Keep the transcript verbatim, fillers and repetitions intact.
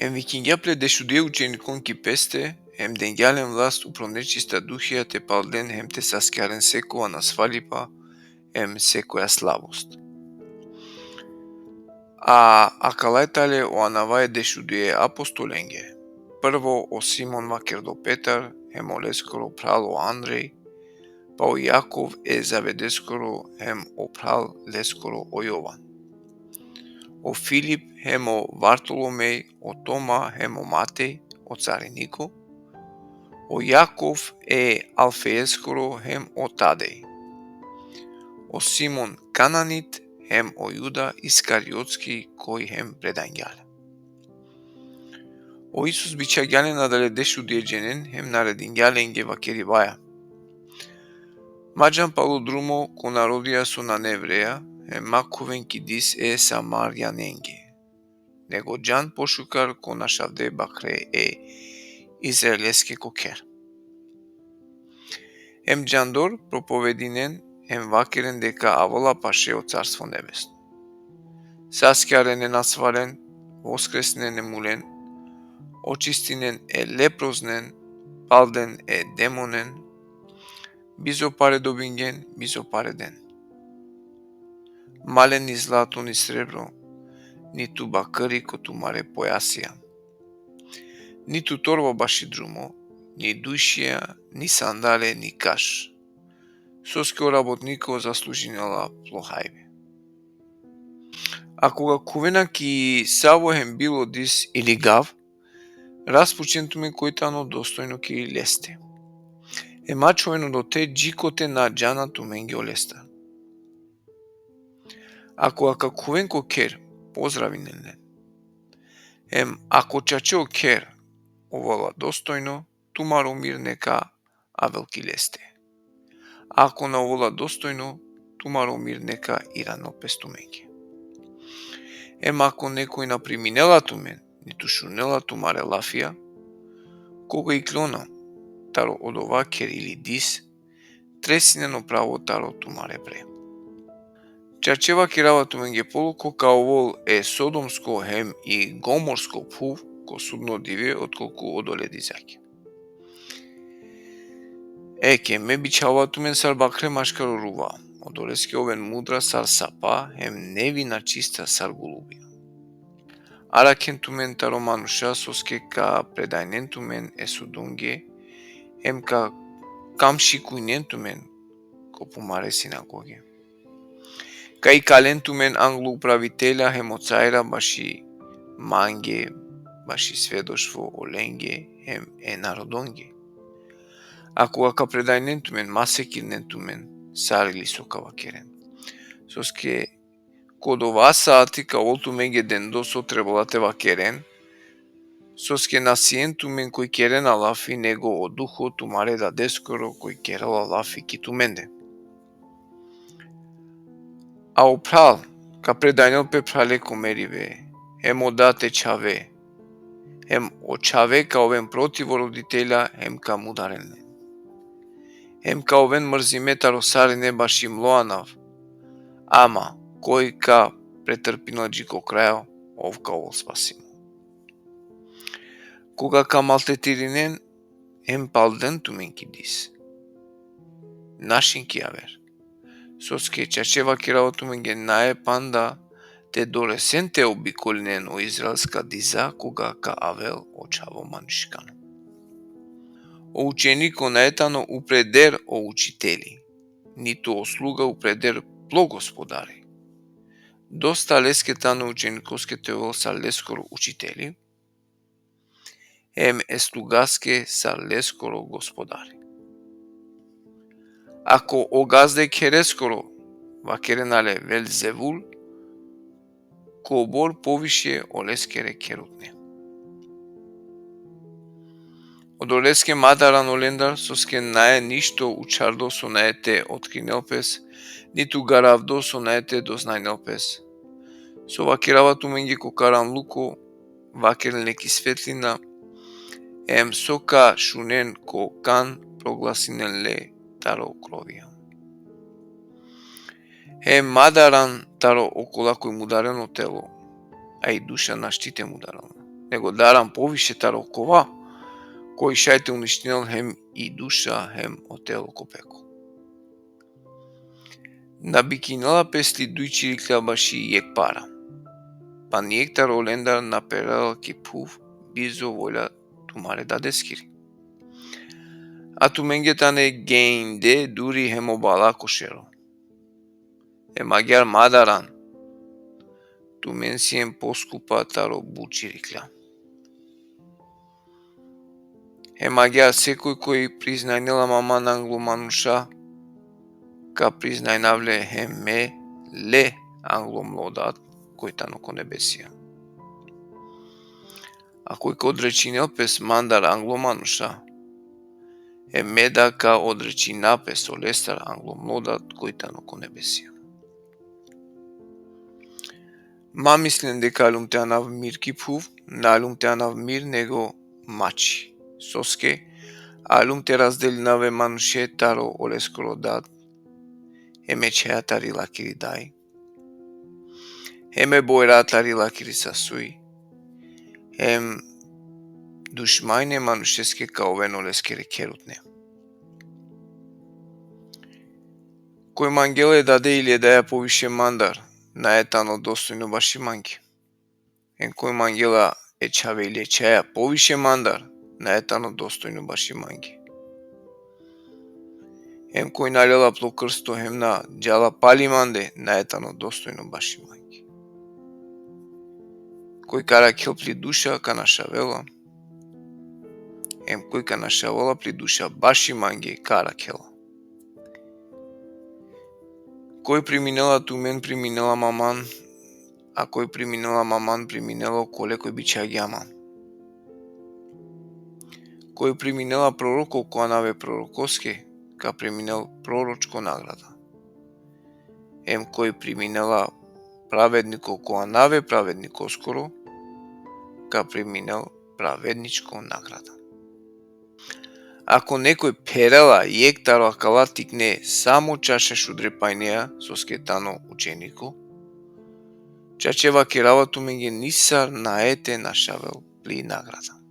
Em vikingja ple dešuduje učenikon ki peste, em dengja len vlast upro nečista duhija te palden hem te saskjaren sekova nasvalipa, em sekoja slabost. A akala tale o anava e dešuduje apostolenge: prvo o Simon vakerdo Petar, hem oleskoro phral o Andrej, pa o Jakov e Zavedeskoro, hem o phral leskoro o Jovan, o Filip, hem o Vartolomej, o Toma, hem o Matej, o cariniko, o Jakov e Alfejeskoro, hem o Tadej, o Simon Kananit, hem o Juda Iskariotski, koj hem predangja le. O Isus bičhagja len adale dešuduje dženen, hem naredingja lenge vakeribaja: Ma džan palo drumo ko narodija so nane Evreja, hem ma khuven ki dis e Samarjanenge, nego džan pošukar ko našavde bakre e Izraeleske ko kher. Hem džandor propovedinen, hem vakeren deka avela paše o Carstvo Nebesno. Saskjaren e nasvalen, voskresnen e mulen, očistinen e leproznen, palden e demonen, bizo pare dobingen, bizo pare den. Ma len ni zlato ni srebro, nitu bakri ko tumare pojasija, nitu torba baši drumo, ni dušija, ni sandale, ni kaš, soske o rabotniko zaslužinela plo hajbe. A koga khuvena ki savo hem bilo dis ili gav, raspučen tumen koj tano dostojno ki leste. Em ma čhoven odote dži kote na džana tumenge olestar. A koga ka khuven ko kher, pozdravinen len. Em ako čače o kher ovela dostojno, tumaro mir neka avel ki leste. Ako na ovela dostojno, tumaro mir neka iranel pes tumenge. Em ako nekoj na priminela tumen, nitu šunela tumare lafija, koga iklona taro odova kher ili dis, tresinen o pravo taro tumare pre. Čače vakerava tumenge, poloko ka ovel e Sodomsko hem i Gomorsko phuv ko sudno dive, otkolku odole dizake. Eke, me bičhava tumen sar bakre maškaro ruva, odoleske oven mudra sar sapa, hem nevina čista sar golubi. Arakhen tumen taro manuša, soske ka predajnen tumen e sudonge, hem ka kamšikujnen tumen ko pumare sinagoge. Ka ikalen tumen anglo upravitelja hem o carja baši mange, baši svedoštvo olenge hem e narodonge. A koga ka predajnen tumen, ma sekirnen tumen sar ili so ka vakeren. Soske ko dova saati ka ovel tumenge dendo so trebela te vakeren, soske na sien tumen koj kerena lafi, nego o Duho tumare Dadeskoro koj kerela lafi ki tumende. A o phral ka predajnel pe phrale ko meribe, hem o dat e čhave, hem o čhave ka oven protiv o roditelja, hem ka mudaren len. Hem ka oven mrzime taro sarine baši mlo anav, ama koj ka pretrpinel dži ko krajo, ov ka ovel spasimo. Koga ka maltretirinen, hem palden tumen ki dis, našin ki aver. Soske čače vakerava tumenge, nae panda te doresen te obikolinen o izraelska diza koga ka avel o Čhavo manušikano. O učeniko nae tano upreder o učiteli, nitu o sluga upreder plo gospodari. Dosta leske tano učenikoske te ovel sar leskoro učiteli, hem e slugaske sar leskoro gospodari. Ako o gazda e khereskoro vakerena le Velzevul, kobor poviše oleskere kherutne. Odoleske ma daran olendar, soske nae ništo učhardo so nae te otkrinel pes, nitu garavdo so nae te doznajnel pes. So vakerava tumenge ko karanluko, vakeren le ki svetlina, em so ka šunen ko kan, proglasinen le taro krovija. Hem ma daran taro okola koj mudaren o telo, a i duša našti te mudarel na. nego daran poviše taro kova, koj šaj te uništinel hem i duša, hem o telo ko peklo. Na bikinela pes li duj čiriklja baši jekh para. Pa ni jekh taro lendar na perela ki phuv bizo volja tumare dadeskiri. A tumenge tane gejinde duri hem o bala ko šero. Hem agjaar ma daran, tumen sien poskupa taro but čiriklja. Hem agjaar sekoj koj priznajnela ma man anglo manuša, ka priznajnav le hem me le anglo mlo dad koj tano ko nebesija. A koj ka odrečinel pes mandar anglo manuša, hem me da ka odrečinav pes olestar anglo mlo dad koj tano ko nebesija. Ma mislen deka aljum te anav mir ki phuv, na aljum te anav mir nego mači. Soske aljum te razdelinav e manuše taro oleskoro dad, hem e čhaja tari lakiri daj, hem e bojra tari lakiri sasuj, hem dušmajne manušeske ka oven oleskere kherutne. Koj mangela e dade ili e daja poviše mandar, nae tano dostojno baši mange. Hem koj mangela e čhave ili e čhaja poviše mandar, nae tano dostojno baši mange. Hem koj na lela plo krsto hem na džala pali mande, nae tano dostojno baši mange. Koj ka arakhel pli duša ka našavela, hem koj ka našavela pli duša baši mange ka arakhela. Koj priminela tumen, priminela ma man, a koj priminela ma man, priminela okole koj bičhagja man. Koj priminela proroko ko anav e prorokoske, ka priminel proročko nagrada. Hem koj priminela pravedniko ko anav e pravednikoskoro, ka priminel pravedničko nagrada. Ako nekoj pherela jekh taro akala tikne samo čaša šudre pajneja, soske tano učeniko, čače vakerava tumenge, nisar nae te našavel pli nagrada.